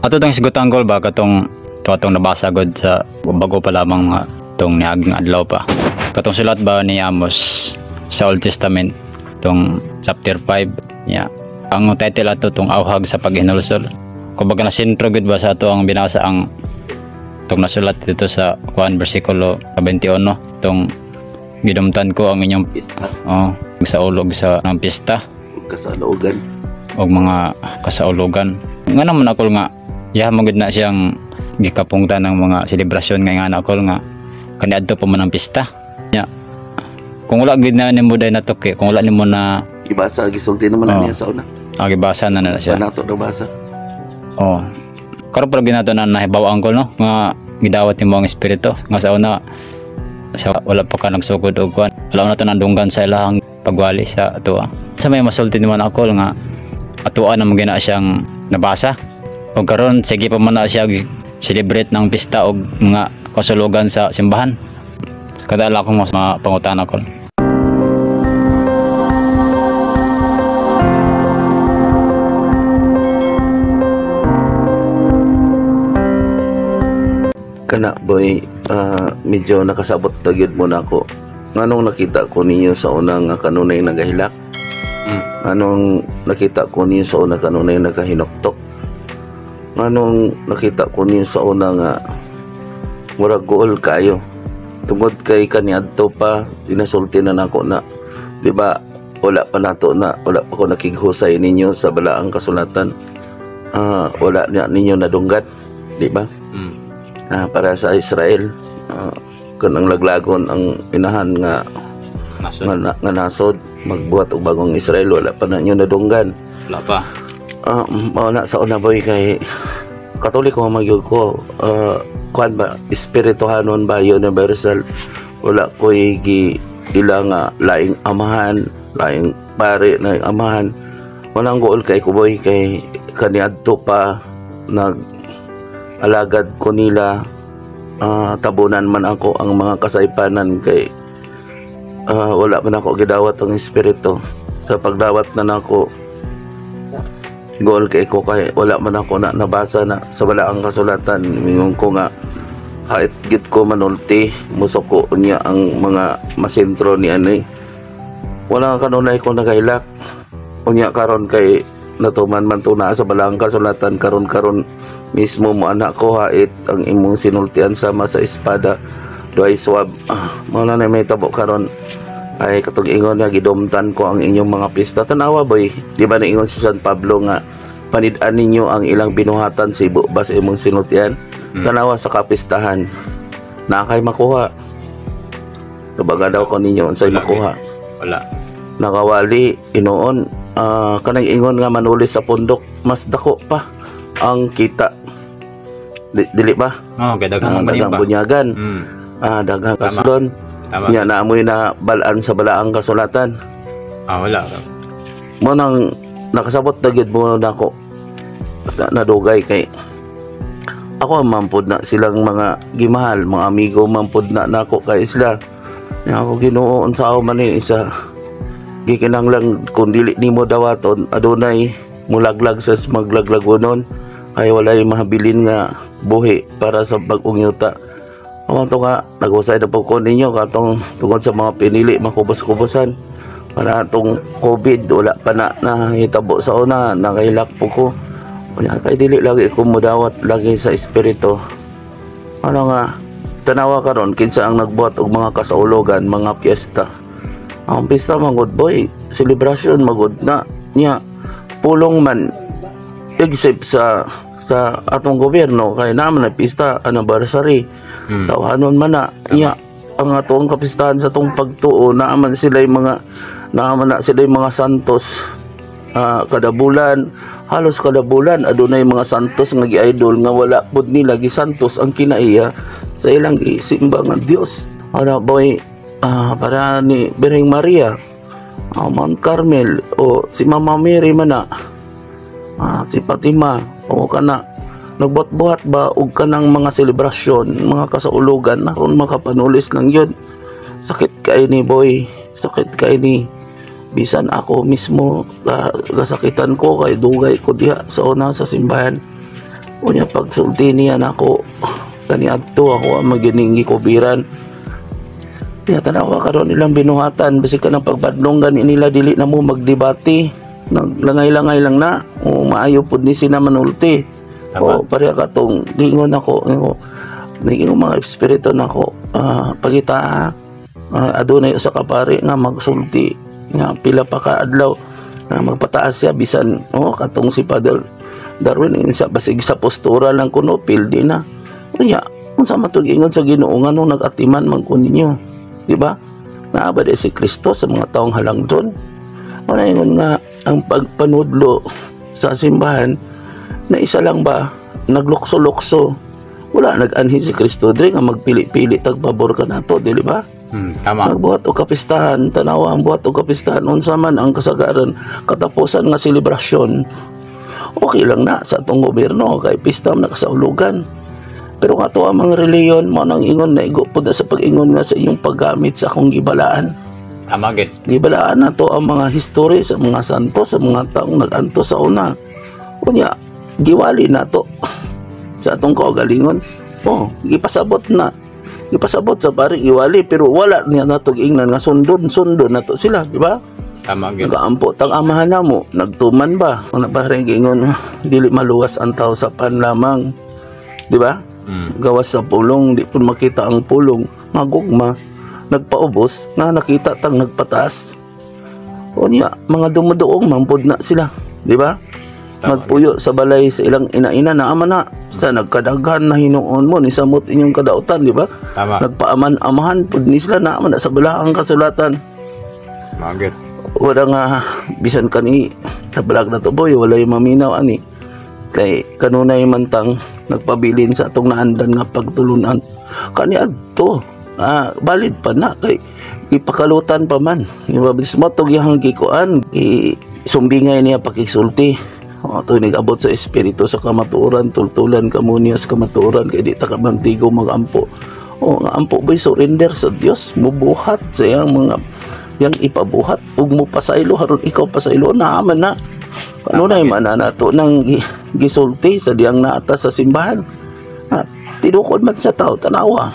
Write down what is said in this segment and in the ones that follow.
Ato tong hisgutan kol ba katong to atong nabasa god sa bago pa lamang mga tong niaging adlaw pa. Katong sulat ba ni Amos sa Old Testament tong chapter 5 ya. Ang title ato tong awhag sa paghinulsol. Kumbaga na sentro gud ba sa ato ang binasa ang tong nasulat dito sa kuan bersikulo 21 tong gidumtan ko ang inyong Pista. Oh, sa ulog sa ng pista Ug kasalugan. Og mga kasaulugan. Nga naman ako nga iya man gud na siyang gikapungtan ng mga selebrasyon nga nga ako nga kaniadto pa man ang pista. Nya kung wala gid na nimo day natuki, kung wala nimo na Gibasa, gisulti naman na Oo. Niya sa una. Ah, gibasa na na siya. Nato nabasa. Oh. Karon pa ginato na nahibaw ko no nga gidawat nimo ang espiritu nga sa una sa wala pa ka nagsugod og kuan. Wala na to nandunggan sa ilahang pagwali sa atoa. Sa may masulti naman ako nga atoa na gina siyang nabasa. Og karon sige pa man na siya celebrate ng pista og mga kasulugan sa simbahan. Kadala akong mas mapangutana ko. Kana boy, medyo nakasabot na gyud mo na ako. Nganong nakita ko ninyo sa una nga kanunay nagahilak? Anong nakita ko ninyo sa una kanunay nagahinuktok? Nganong nakita ko ninyo sa una nga murag guol kayo? Tungod kay kaniadto pa dinasulti na nako na, di ba? Wala pa nato na, wala pa ko nakighusay ninyo sa balaang kasulatan. Wala na ninyo nadunggat, di ba? Para sa Israel, kanang laglagon ang inahan nga Nasod. Nga nasod magbuhat og bagong Israel, wala pa na ninyo nadunggan. Wala pa. Mao na sa una boy kay Katoliko man gyud ko, kuan ba, espirituhanon ba, universal. Wala ko'y gi ila nga laing amahan, laing pare na amahan. Walang gool kay ko boy kay kaniadto pa nag alagad ko nila, tabunan man ako ang mga kasaypanan kay wala man ako gidawat ang espiritu. Sa pagdawat na nako, goal kay ko kay wala man ako na nabasa na sa balaang kasulatan. Mingon ko nga kahit git ko manulti musuko niya ang mga masentro ni ani, wala kanunay ko nagailak. Unya karon kay natuman man to na sa balaang kasulatan, karon karon mismo mo anak ko hait ang imong sinultian sama sa espada duay swab. Mao na may tabo karon ay katong ingon nga gidumtan ko ang inyong mga pista. Tanawa boy, di ba naingon si San Pablo nga panid-an ninyo ang ilang binuhatan sa ibo ba sa imong sinultian? Tanawa sa kapistahan na kay makuha. Tubaga daw ko ninyo unsay Wala, makuha. Wala. Nakawali inoon, kanang ingon nga manulis sa pundok mas dako pa ang kita. Dili ba? Oh, kay daghang Daghang ba? bunyagan. Daghang kaslon. Tama. Nya naamoy na balaan sa balaang kasulatan. Ah, wala. Mo nang nakasabot na gyud mo nako sa nadugay kay ako ang mampod na silang mga gimahal, mga amigo mampod na nako kay sila. Nya ako, Ginoo, unsa man ni isa gikinahanglan kung dili nimo dawaton adunay mulaglag sa maglaglagonon kay walay mahabilin nga buhi para sa bag-ong yuta. Amo to nga nagusay na po ko ninyo katong tungod sa mga pinili makubos-kubosan para atong COVID wala pa na nahitabo sa una, nakahilak po ko. Unya kay dili lagi ko mudawat lagi sa espiritu. Ano nga tanawa karon kinsa ang nagbuhat og mga kasaulogan, mga piyesta. Ang pista man good boy, celebration magud na nya pulong man except sa atong gobyerno kay naman na pista anniversary. Tawhanon man na nya ang atong kapistahan sa atong pagtuo naaman sila yung mga naaman na sila yung mga santos, kada bulan, halos kada bulan adunay mga santos nga gi-idol nga wala pud nila gi santos ang kinaiya sa ilang gisimba nga Dios. Ana boy, para ni Birheng Maria, Mount Carmel o si Mama Mary man na, si Fatima o kana nagbuhat-buhat ba og kanang mga selebrasyon, mga kasaulugan na ron makapanulis lang yun. Sakit kay ni boy, sakit kay ni. Bisan ako mismo kasakitan ko kay dugay ko diha sa una sa simbahan. Unya pagsulti niya nako kaniadto, ako ang magining gikubiran. Kaya tanawa karon ilang binuhatan, bisag ka ng pagbadlong gani nila, dili na mo magdebate. Naglangay-langay lang na. O maayo pud ni sila manulti. Tama. O pareha katong gingon ako, ingon naging mga espiritu nako, pagita, adunay usa ka pari nga magsulti nga pila pa ka adlaw nga magpataas siya, bisan oh katong si Father Darwin, ingon siya basig sa postura lang kuno pildi na. Unya unsa man to giingon sa Ginoo, nganong nag-atiman man ko ninyo, di ba? Naa ba di si Kristo sa mga taong halangdon? Wala. Ingon nga ang pagpanudlo sa simbahan na isa lang ba, naglukso-lukso. Wala nag-anhi si Kristo diri nga magpili-pili tag pabor ka nato, dili ba? Tama. Nagbuhat og kapistahan, tanawa ang buhat og kapistahan, unsa man ang kasagaran katapusan nga selebrasyon, okay lang na sa atong gobyerno kay pista man na kasaulugan. Pero nga to ang mga reliyon mo nang ingon na igo pud na sa pag-ingon nga sa inyong paggamit sa akong gibalaan. Tama gid. Gibalaan na to ang mga history sa mga santo, sa mga taong nag-anto sa una. Unya giwali na to sa atong kaugalingon. Oh, gipasabot na. Gipasabot sa pari giwali, pero wala niya nato giingnan nga sundon sundon na to sila, di ba? Tama gid. Nagaampo tang amahan namo, nagtuman ba? Ana pare giingon, dili maluwas ang tao sa pan lamang. Di ba? Gawas sa pulong, di pud makita ang pulong nga gugma nagpaubos nga nakita tang nagpataas. Unya mga dumuduong mampud na sila, di ba? Tama. Magpuyo sa balay sa ilang ina-ina na ama na sa nagkadaghan na hinuon mo ni samot inyong kadautan, di ba? Tama. Nagpaaman-amahan pud ni sila, na ama na sa balaang kasulatan. Tama gid. Wala nga bisan kani sa balag na to, boy, wala yung maminaw ani kay kanunay man tang nagpabilin sa atong naandan nga pagtulunan kani adto, valid pa na kay ipakalutan pa man, di ba? Bilis mo tog iyang gikuan, sumbingay niya pakigsulti. O, to nag-abot sa espiritu sa kamatuoran, tultulan kamo niya sa kamatuoran kay di ta kamantigo magampo. O nga ampo, boy, surrender sa Dios, mubuhat sa iyang mga yang ipabuhat ug mo pasaylo haron ikaw pasaylo na man na kanunay man na nato nang gisulti sa diyang naata sa simbahan. Tinukod man sa tao, tanawa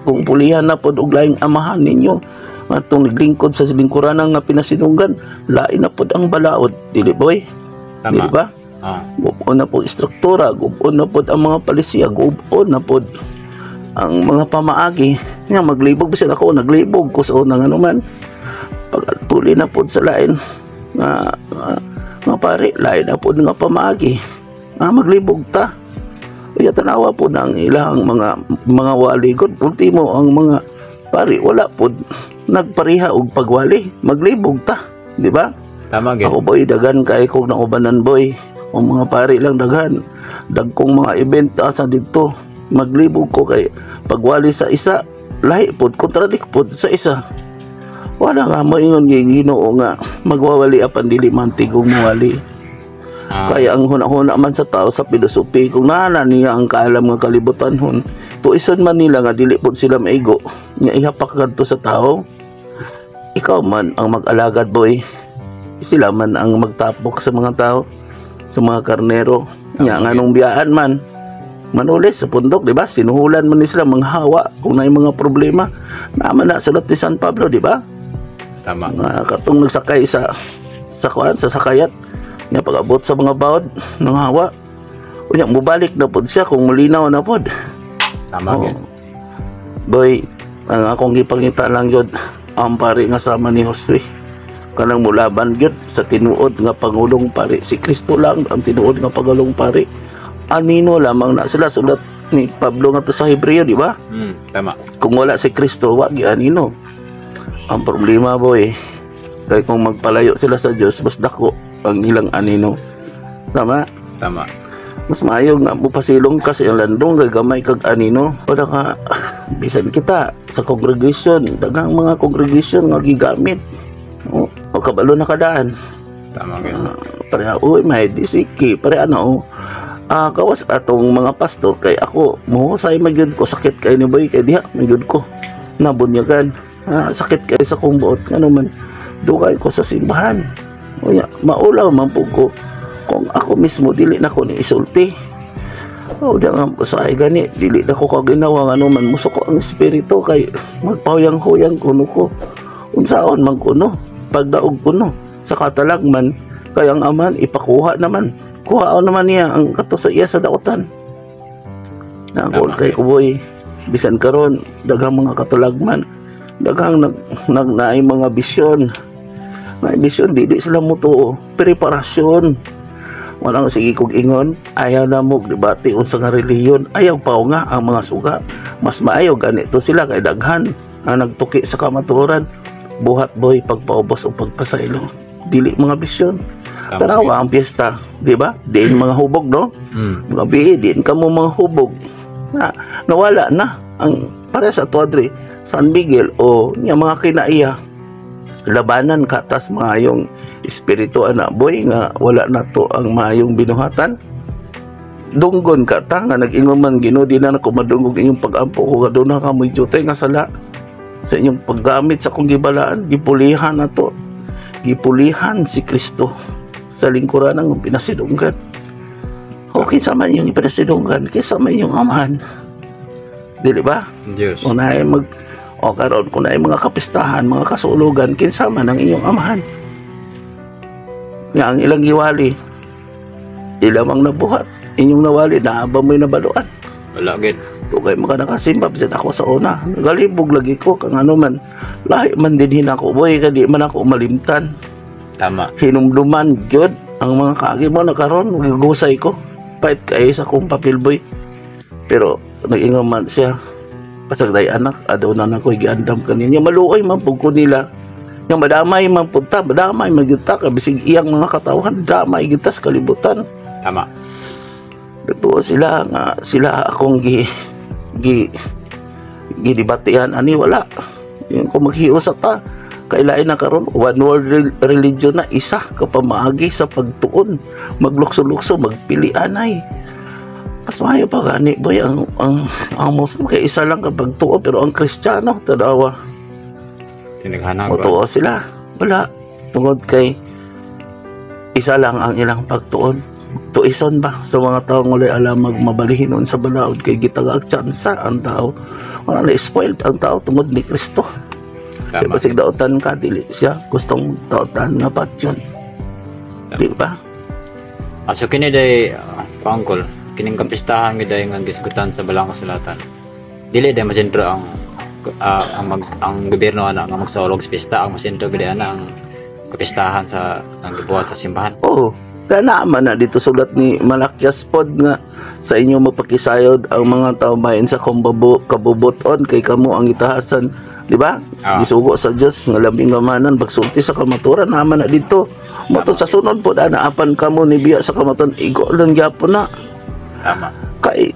kung pulihan na pod og laing amahan ninyo atong naglingkod sa lingkuranan nga pinasinunggan, lain na pod ang balaod, dili, boy? Tama. Dili ba? Ah. Gub-on na po istruktura, gub-on na pod ang mga palisiya, gub-on na pod ang mga pamaagi nga maglibog. Bisan ako naglibog ko sa unang ano man, pag tuli na pod sa lain nga pare, lain na pod nga pamaagi nga maglibog ta. Kaya tanawa po ng ilang mga wali god, ultimo ang mga pari wala pod nagpareha og pagwali, maglibog ta, di ba? Tama gid. Ako, boy, daghan kay kog naubanan, boy. Ang mga pari lang daghan. Dagkong mga event asa didto. Maglibog ko kay pagwali sa isa, lahi pod, contradict pod sa isa. Wala nga moingon gyud Ginoo nga magwawali apan dili man tigong mawali. Kaya ang huna-huna man sa tao sa filosofi, kung naa niya ang kaalam nga kalibutan hon, tuison man nila nga dili pod sila maigo, nga ihapak kadto sa tao. Ikaw man ang mag-alagad, boy. Sila man ang magtapok sa mga tao, sa mga karnero. Nya nganong biyaan man manulis sa pundok, di ba? Sinuhulan man ni sila manghawa kung naay mga problema. Naman na sulat ni San Pablo, di ba? Tama. Nga katong nagsakay sa kuan, sa sakayat nga pag-abot sa mga bawod ng hawa, unya mubalik na pod siya kung malinaw na pod. Tama Oo. gid. Boy, ang akong gipangita lang yun, ang pari nga sama ni Josue, kanang mulaban gyud sa tinuod nga pangulong pari. Si Kristo lang ang tinuod nga pangulong pari. Anino lamang na sila, sulat ni Pablo nga to sa Hebreo, di ba? Tama. Kung wala si Kristo, wa gyud anino. Ang problema, boy, kay kung magpalayo sila sa Dios, mas dako ang ilang anino. Tama? Tama. Mas maayo nga mopasilong ka sa iyong landong kay gamay kag anino. Wala ka bisan kita sa congregation, daghang mga congregation nga gigamit. O, o kabalo na kadaan. Tama gid. Pareha, uy, may disiki, pareha na oh. Kawas atong mga pastor kay ako mohusay man gyud ko, sakit kay ni boy, kay diha man gyud ko nabunyagan. Sakit kay sa kong buot, ngano man dugay ko sa simbahan. Unya maulaw man pud ko kung ako mismo dili na ko ni isulti. Oh, di nga usahay gani dili na ko kaginawa, ano man musuko ang espiritu kay magpahuyang-huyang kuno ko. Unsaon man kuno pagdaog kuno sa katalagman kay ang aman ipakuha naman. Kuhaon naman niya ang kato sa iya sa dautan. Nagol kay kuboy, bisan karon daghang mga katalagman, daghang nag, nag naay mga bisyon. Naay bisyon, dili sila mutuo. Preparasyon. Walang sige kog ingon, ayaw na mo debate unsa nga relihiyon, ayaw pa nga ang mga suga. Mas maayo ganito sila kay daghan ang nagtuki sa kamatuoran. Buhat boy pagpaubos o pagpasaylo. Dili mga bisyon. Tanawa ang piyesta, di ba? Diin mga hubog, no? Mga bihi, diin kamo mga hubog. Na, nawala na ang pare sa tuadri, San Miguel o nga mga kinaiya. Labanan katas maayong espiritu ana boy nga wala na to ang maayong binuhatan. Dunggon ka ta nga nag-ingon man Ginoo, di na nako madungog inyong pag-ampo ko kaduna ka mo'y jutay nga sala sa inyong paggamit sa akong gibalaan. Gipulihan na to, gipulihan si Kristo sa lingkuran ng pinasidunggan. O kinsa man yung ipinasidunggan, kinsa man yung amahan, dili ba? Diyos. O naay mag o karon kung naay mga kapistahan, mga kasulugan, kinsa man ang inyong amahan? Nga ang ilang giwali, ilamang nabuhat, inyong nawali, naaba mo'y nabaluan. Wala gid. Dugay mga nakasimba, bisan ako sa una. Nagalibog lagi ko, kang ano man, lahi man din hinako, boy, kadi man ako malimtan. Hinumduman, gyud ang mga kaagi mo na karon, gusay ko. Pait kayo sa akong papel, boy. Pero, nag-ingon man siya, pasagday anak, adaw na nako giandam kaniya. Maluoy man pud ko nila. Nga madamay man pud ta, madamay man gyud ta, kabisig iyang mga katawhan, damay gyud ta sa kalibutan. Totoo sila nga sila akong gi gi gidibatihan ani wala. Yung kung maghiusa ta kay lain na karon, one world religion na, isa ka pamaagi sa pagtuon, maglukso-lukso, magpili anay. Mas maayo pa gani boy ang Muslim kay isa lang ka pagtuo, pero ang Kristiyano, tanawa. Tinaghanag. Mutuo sila. Wala. Tungod kay isa lang ang ilang pagtuon. Tuison ba sa mga taong walay alam magmabalihin sa balaod kay gitagaag tsansa ang tao. Wala na, spoiled ang tao tungod ni Kristo. Di ba sig dautan ka, dili siya gustong dautan nga patyon. Di ba? Ah, so kini day pangkol kining kapistahan gid day nga gisgutan sa balang kasulatan. Dili day masentro ang gobyerno ana nga magsaulog sa pista, ang masentro gid ana ang kapistahan sa ang gibuhat sa simbahan. Oo. Kana man na dito sulat ni Malakias pod nga sa inyo mapakisayod ang mga tao bahin sa kabubuton kay kamo ang itahasan, di ba? Gisugo sa Dios nga labing gamanan pagsulti sa kamaturan naman na dito. Moto sa sunod pod ana apan kamo ni biya sa kamaturan, igo lang gyapon na. Kay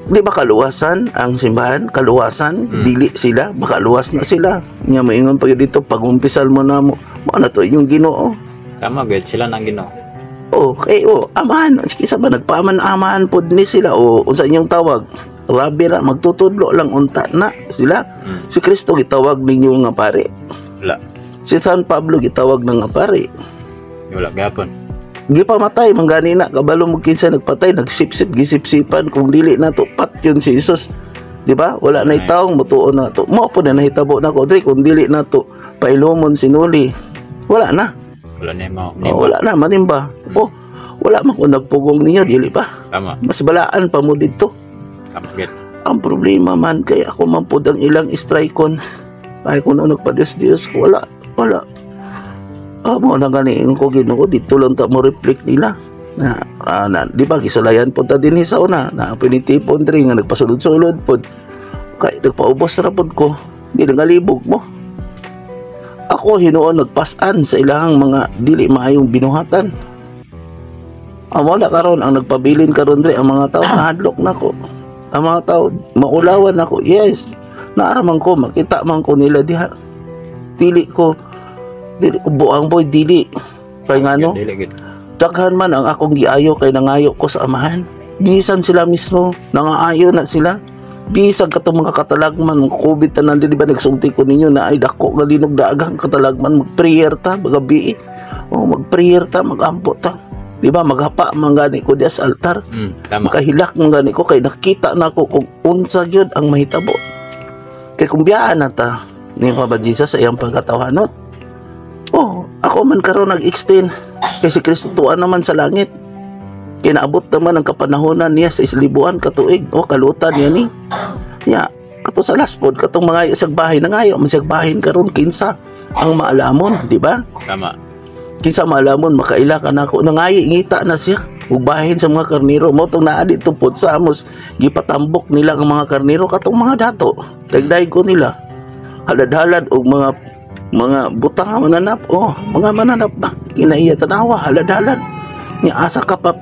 di ba kaluwasan ang simbahan, kaluwasan, dili sila makaluwas na sila. Nya moingon pa gyud dito pagumpisal mo na mo, mo na to inyong Ginoo. Tama gid, sila nang Ginoo. Oh, kay oh, amahan, sige sa ba nagpaaman-amahan pod ni sila o unsa inyong tawag? Rabi ra magtutudlo lang unta na sila. Si Kristo gitawag ninyo nga pare? Wala. Si San Pablo gitawag na nga pare? Wala gyapon. Gipamatay man gani na, kabalo mo kinsa nagpatay, nagsipsip, gisipsipan kung dili na to patyon si Jesus. Di ba? Wala na taong mutuo na to. Mao po na nahitabo na ko diri kung dili na to pailumon sinuli. Wala na. Wala na mo. Oh, wala na manimba. Oh, wala man ko nagpugong ninyo, dili ba? Mas balaan pa mo didto. Tama gid. Ang problema man kay ako man pud ang ilang strike-on. Ay ko na nagpa-Diyos Diyos, wala, wala. Ah, mo na gani ko Ginoo dito lang ta mo reflect nila. Na, na di ba gisulayan pod ta dinhi sa una, na pinitipon diri nga nagpasulod-sulod pod. Kay nagpaubos ra pod ko. Di nangalibog mo. Ako hinuon nagpas-an sa ilahang mga dili maayong binuhatan. Ang wala karon ang nagpabilin karon diri ang mga tao nahadlok nako. Ang mga tao maulawan nako. Yes, naaraman ko, makita man ko nila diha. Dili ko buang boy, dili. Kay ngano? Dili gid. Daghan man ang akong giayo kay nangayo ko sa amahan. Bisan sila mismo, nangaayo na sila. Bisag katong mga katalagman, mga COVID tanan, di ba nagsulti ko ninyo na ay dako nga linog dagang katalagman, mag-prayer ta, magabi. O mag-prayer ta, magampo ta. Di ba maghapa man gani ko diya sa altar. Tama. Makahilak man gani ko kay nakita na ko kung unsa gyud ang mahitabo. Kay kung biyaan na ta ni Papa Jesus sa iyang pagkatawhanot. Oh, ako man karon nag-extend kay si Kristo tuan naman sa langit. Kinaabot naman ang kapanahonan niya sa islibuan katuig. Oh, kalutan niya ni. Ya, kato sa laspod, katong mga isang bahay nangayo, man siyag bahin karon, kinsa ang maalamon, di ba? Tama. Kinsa maalamon, makaila ka nako, nangayi ngita na siya ug bahin sa mga karniro mo tong naa dito pod sa Amos, gipatambok nila ang mga karniro, katong mga dato dagday ko nila halad-halad og mga butang nga mananap, oh, mga mananap ba kinaiya, tanawa halad-halad nya, asa ka pa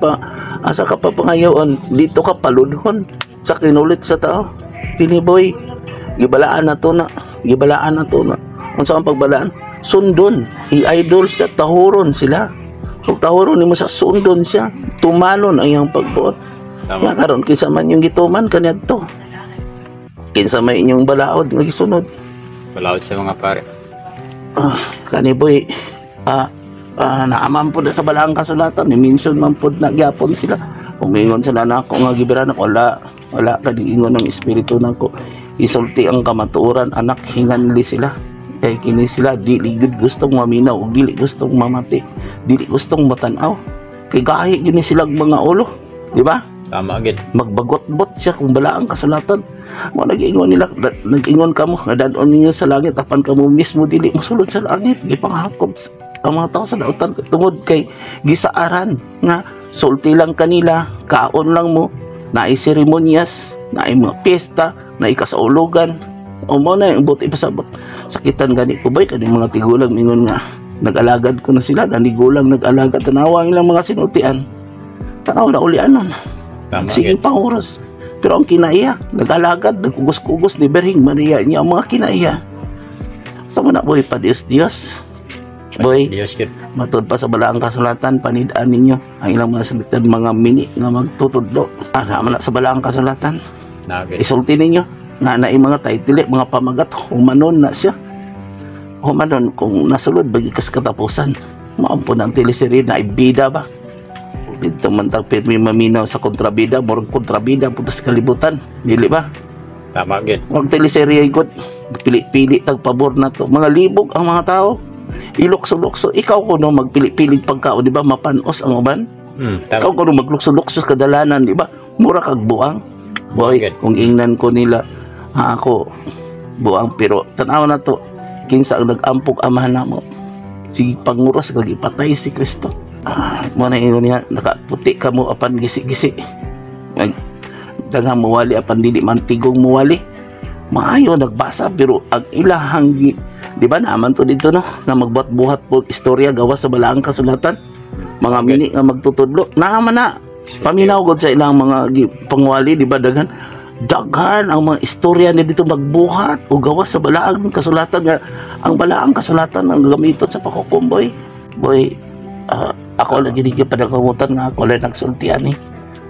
pangayoon dito ka paludhon sa kinulit sa tao. Kini, boy, gibalaan na to na, gibalaan na to na. Unsa ang pagbalaan? Sundon, i-idol siya, tahuron sila. Kung tahuron nimo sa, sundon siya, tumanon ang iyang pagbuot. Tama. Nga karon, kinsa man yung gituman kaniadto, kinsa may inyong balaod nga gisunod? Balaod sa mga pare. Ah, kani, boy, naaman po na sa balaang kasulatan, ni mention man pod na gyapon sila. Kung ingon sila na ako nga gibiran ako, wala wala kani ingon ng espiritu nako, isulti ang kamatuoran, anak, hinganli sila kay kini sila dili gud gustong maminaw ug dili gustong mamati, dili gustong matan-aw kay gahi gini sila mga ulo, di ba? Tama gid. Magbagot-bot siya kung balaang kasulatan mo nag-ingon nila, nag-ingon kamo nga dad-on ninyo sa langit apan kamo mismo dili mosulod sa langit. Gipanghakop ang mga tao sa dautan tungod kay gisaaran nga sulti lang kanila, kaon lang mo, naay seremonyas, naay mga piyesta, naay kasaulugan o mo na yung buti pasabot. Sakitan gani ko, bay, kani mga tigulang ingon nga nag-alagad ko na sila, nanigulang nag-alagad, tanawa ang ilang mga sinultian, tanaw na ulianon. Tama Sige gid. Pang oras. Pero ang kinaiya, nag-alagad, nagkugos-kugos ni Berhing Maria niya ang mga kinaiya. Sa mga, boy, pa Diyos Diyos. Boy, Dios gid. Matod pa sa balaang kasulatan, panidaan ninyo ang ilang mga salitan, mga mini nga magtutudlo. Ah, sama na sa balaang kasulatan. Na gid. Isulti ninyo nga na mga title, mga pamagat, humanon na siya. Humanon kung nasulod bagi kas katapusan. Maampo ng teleserye na ibida ba? Dito man tag pirmi maminaw sa kontrabida, murag kontrabida punta sa kalibutan, dili ba? Tama gid. Murag teleserye gud, pili-pili tag pabor na to. Mga libog ang mga tao. Ilukso-lukso. Ikaw kuno magpili-pili pagkaon, di ba? Mapanos ang uban. Tama. Ikaw kuno maglukso-lukso sa kadalanan, di ba? Mura kag buang. Boy, Good. kung ingnan ko nila, ha, ako buang, pero tanaw na to, kinsa ang nag-ampog amahan namo. Sige panguros kag ipatay si Kristo. Ah, mo na ingon niya, nakaputi ka mo apan gisi-gisi. Nag daghang muwali apan dili man tigong muwali. Maayo nagbasa pero ang ilahang di ba naman to dito, no, na magbuhat-buhat po istorya gawas sa balaang kasulatan, mga mini nga magtutudlo naman na paminaw gud sa ilang mga pangwali, di ba? Daghan daghan ang mga istorya ni dito, magbuhat o gawas sa balaang kasulatan, nga ang balaang kasulatan ang gamiton sa pakukumboy. Boy, ako lagi di padagamutan nga ako lang nagsulti ani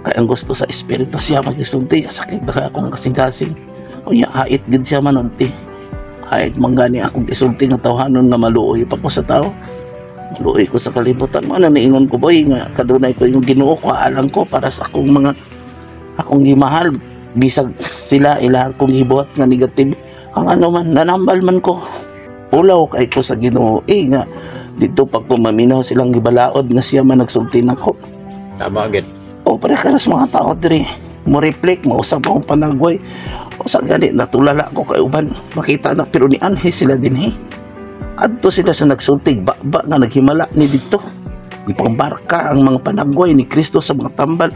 kay ang gusto sa espiritu siya magisulti. Sakit ba akong kasing-kasing? Unya hait gid siya manulti, hait man gani akong isulti nga tawhanon nga maluoy pa ko sa tao, maluoy ko sa kalibutan mo na. Niingon ko, boy, nga kadunay ko yung Ginoo ko, alang ko para sa akong mga akong gimahal, bisag sila ila akong gibuhat nga negative ang ano man, nanambal man ko, ulaw kay ko sa Ginoo, eh, nga dito pag kumaminaw silang gibalaod nga siya man nagsulti nako. Tama gid. O pare karas mga tao diri mo reflect, mausap akong panagway usa gani natulala ko kay uban makita na, pero ni anhi sila dinhi, adto sila sa nagsulti ba nga naghimala ni didto, gipangbarka ang mga panagway ni Kristo sa mga tambal.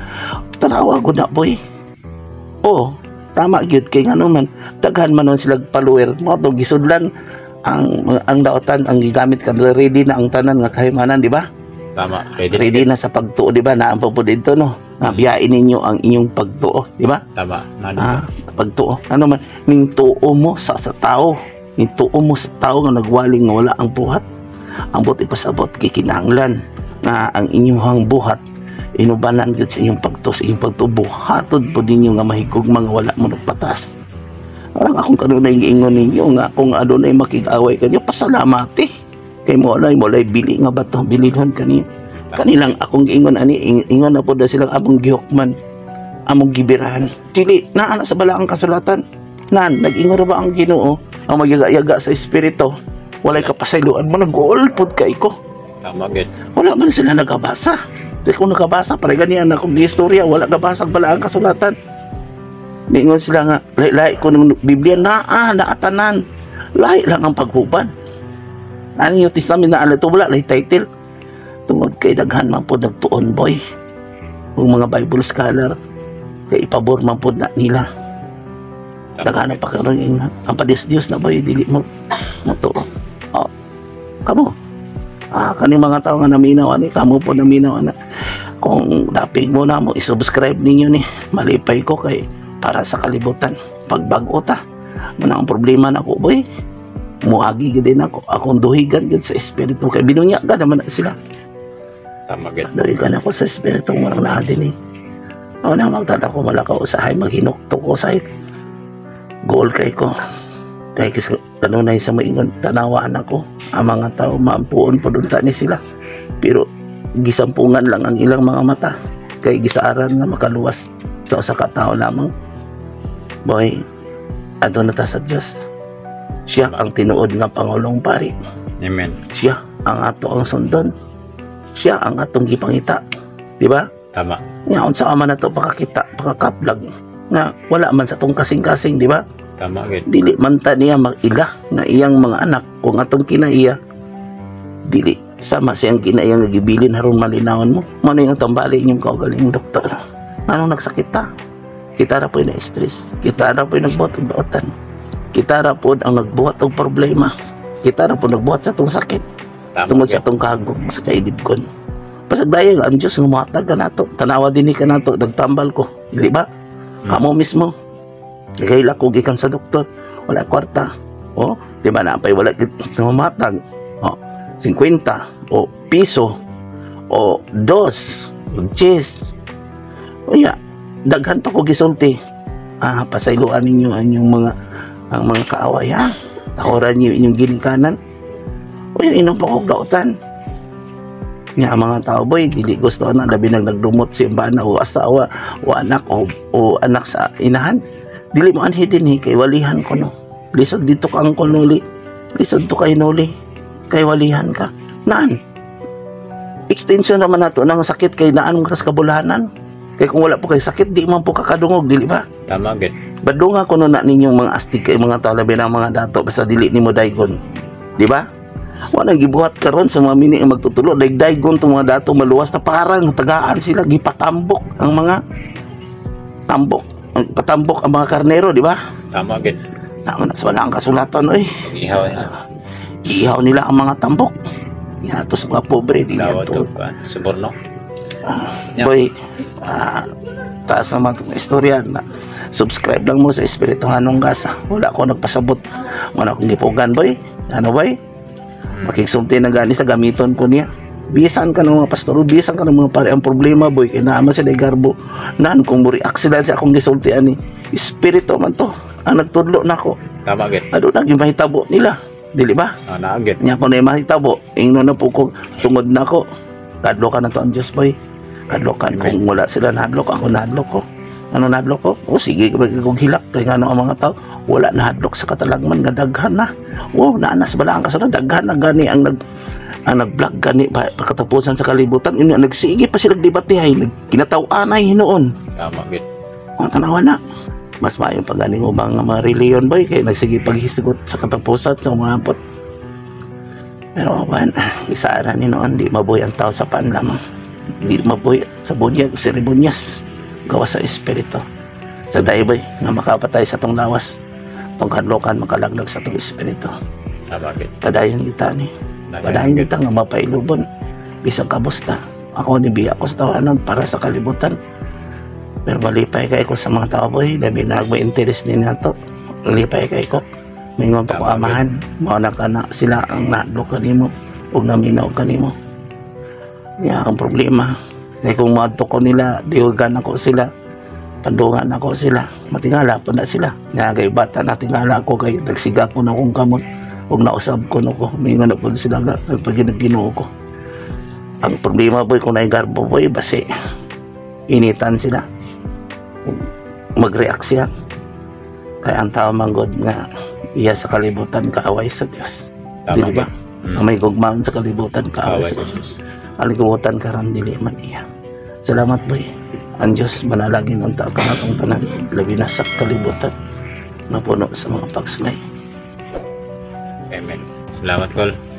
Tanawa ko na, boy. Oh, tama gyud kay ngano man daghan man sila follower mo to, gisudlan ang daotan ang gigamit kan ready na ang tanan nga kahimanan, di ba? Tama. Ready na Ready gid. Na sa pagtuo, di ba? Naa pa po dito, no, nga biyain ninyo ang inyong pagtuo, di ba? Tama. Na Ah, pagtuo, ano man ning tuo mo sa tao, ning tuo mo sa tao nga nagwaling nga wala ang buhat. Ang buot ipasabot, kikinahanglan nga ang inyong buhat inubanan gyud sa inyong pagtuo, sa inyong pagtuo buhatod po ninyo nga mahigog mga wala mo nagpatas. Parang akong kanunay giingon ninyo nga kung adunay makig-away kanyo, pasalamati kay mo alay mo alay bili nga bato, bililhon kaniyo. Kanilang akong giingon ani, ingon na po na silang among gihukman, among gibirahan. Dili naa na sa balaang kasulatan. Nan nag-ingon ra ba ang Ginoo, ang magyaga-yaga sa espiritu walay kapasayloan mo? Nag-uol pod kay ko. Tama gid. Wala man sila nagabasa. Di kung nakabasa, pare ganiyan na kung istorya, wala nabasa ang balaang kasulatan. Ningon sila nga, lahi ko ng Biblia, naa, naatanan. Lahi lang ang paghuban. Ano yung Testament na ito, wala, lahi title. Tungod kay daghan man po nagtuon, boy. Kung mga Bible scholar, kay ipabor man po na nila. Daghan ang pagkaroon ang padis-Diyos na, boy, dili mo mo to. Oh, kamo. Ah, kani mga tao nga naminaw ani, kamo po naminaw ana. Kung dapig mo na mo i-subscribe ninyo ni, malipay ko kay para sa kalibutan. Pagbag-o ta. Muna ang problema na ako, boy. Muagi gid din ako. Akong duhigan gid sa espiritu kay binunya ka naman na sila. Tama gid. Duhigan ako sa espiritu, walang naa din eh. Ako na magtata ko malakaw usahay, maghinukto ko usahay. Goal kay ko. Kay kasi kanunay sa maingon, tanawaan ako. Ang mga tao, maampuon po doon ni sila. Pero gisampungan lang ang ilang mga mata. Kay gisaaran nga makaluwas sa usa ka tao lamang. Boy, adto na ta sa Dios. Siya ang tinuod nga Pangulong Pari. Amen. Siya ang ato ang sundon. Siya ang atong gipangita. Di ba? Tama. Nga unsa man nato pakakita, pakakaplag nga wala man sa atong kasing-kasing, di ba? Tama gid. Dili man ta niya mag-ila nga iyang mga anak kung atong kinaiya dili sama siyang kinaiya nga gibilin aron malinawon mo. Mao na yung tambali inyong kaugalingong doktor. Anong nagsakit ta? Kita ra po'y na-stress. Kita ra po'y nagbuhat og dautan. Kita ra po ang nagbuhat og problema. Kita ra po nagbuhat sa atong sakit Tama tungod sa gid. atong kagog sa kailibgon. Pasagdayon ang Diyos nga mohatag ka nato. Tanawa dinhi ka nato, nagtambal ko. Di ba? Kamo mismo. Nagahila ko gikan sa doktor. Wala kwarta. Oh, di ba na pay wala gid namatag. Oh, 50 o piso o dos o cheese. O ya, daghan pa ko gisulti. Ah, pasayloan ninyo ang inyong mga ang mga kaaway, ha. Tahoran niyo inyong ginikanan. O yung inom pa ko dautan. Nga ang mga tao, boy, dili gusto na labi nang nagdumot si bana o asawa o anak o anak sa inahan. Dili mo anhi din eh, kay walihan ko no. Lisod dito ka ang nuli. Lisod to kay nuli. Kay walihan ka. Naan? Extension naman nato ng sakit kay naan ka sa kabulahanan. Kay kung wala po kay sakit, di man po kakadungog, dili ba? Tama gid. Badunga kuno na ninyong mga astig kay mga tao, labi na ang mga dato, basta dili nimo daygon. Di ba? Wala gibuhat karon sa mga mini ang magtutulo, daig-daygon tong mga dato, maluwas na parang tagaan sila, gipatambok ang mga tambok, ang patambok ang mga karnero, di ba? Tama gid. Tama na sa wala ang kasulatan oy. Ihaw ya. Ihaw nila ang mga tambok. Yato sa mga pobre di Dawat to. og kuan. Suborno. Yeah. Boy, taas naman itong istorya na subscribe lang mo sa Espirituhanong Gasa. Wala ko nagpasabot. Wala akong gipugan, boy. Ano, boy? Makigsulti na gani sa gamiton ko niya. Bisan ka ng mga pastor, bisan ka ng mga pare. Ang problema, boy, kay naman sila garbo. Nan, kung mo react sila sa akong gisulti ani, espiritu man to. Ang nagtudlo nako. Tama gid. Ano na mahitabo nila? Dili ba? Ah, naa gid. Nya ko na mahitabo, ingno na po ko tungod nako. Kadlo ka na to ang Diyos, boy. Kadlokan kung wala sila nahadlok, ako nahadlok ko. Ano nahadlok ko? O sige, kung hilak kay ngano ang mga tao wala nahadlok sa katalagman nga daghan na. Wow, naanas bala ang kasunod, daghan na gani ang nag-vlog gani pa, pagkatapusan sa kalibutan. Yun nga, nagsige pa sila debate ay kinataw-anay hinuon. Tama gid. Ang tanawa na. Mas maayo pa gani ubang nga mga reliyon, boy, kay nagsige paghisgot sa katapusan sa mga pot. Pero man, isara ni noon, di mabuhay ang tao sa pan lamang. Di mabuhay sa bunyag, seremonyas. Gawa sa espiritu. Sa dahil, boy, nga makapatay sa tong lawas. Tong kadlokan makalaglag sa tong espiritu. Tama gid. Padayon kita ni. Padayon kita nga mapailubon. Bisag kabusta. Ako ni biya ko sa tawanan para sa kalibutan. Pero malipay kay ko sa mga tao, boy. Labi na mo interest din nato. Lipay kay ko. Mingon pa ko Tama, amahan. Mao na ka na sila ang naadlok kanimo ug naminaw kanimo. Ya ang problema. Kay kung moadto ko nila, diugan ako sila. Pandungan ako sila. Matingala pa na sila. Nga kay bata na tingala ako kay nagsiga ko na akong kamot ug nausab ko no ko. Mingon na po sila nga pag Ginoo ko. Ang problema, boy, kung naigarbo, boy, basi initan sila, mag-react siya. Kaya ang tao manggod nga iya sa kalibutan, kaaway sa Dios. Tama. Dili ba? Mm. Ang may gugmaon sa kalibutan, kaaway Kaaway sa sa Dios. Ang kalibutan karon dili man iya. Salamat, boy. Ang Dios manalangin unta kanatong tanan, labi na sa kalibutan na puno sa mga pagsulay. Amen. Salamat, Kol.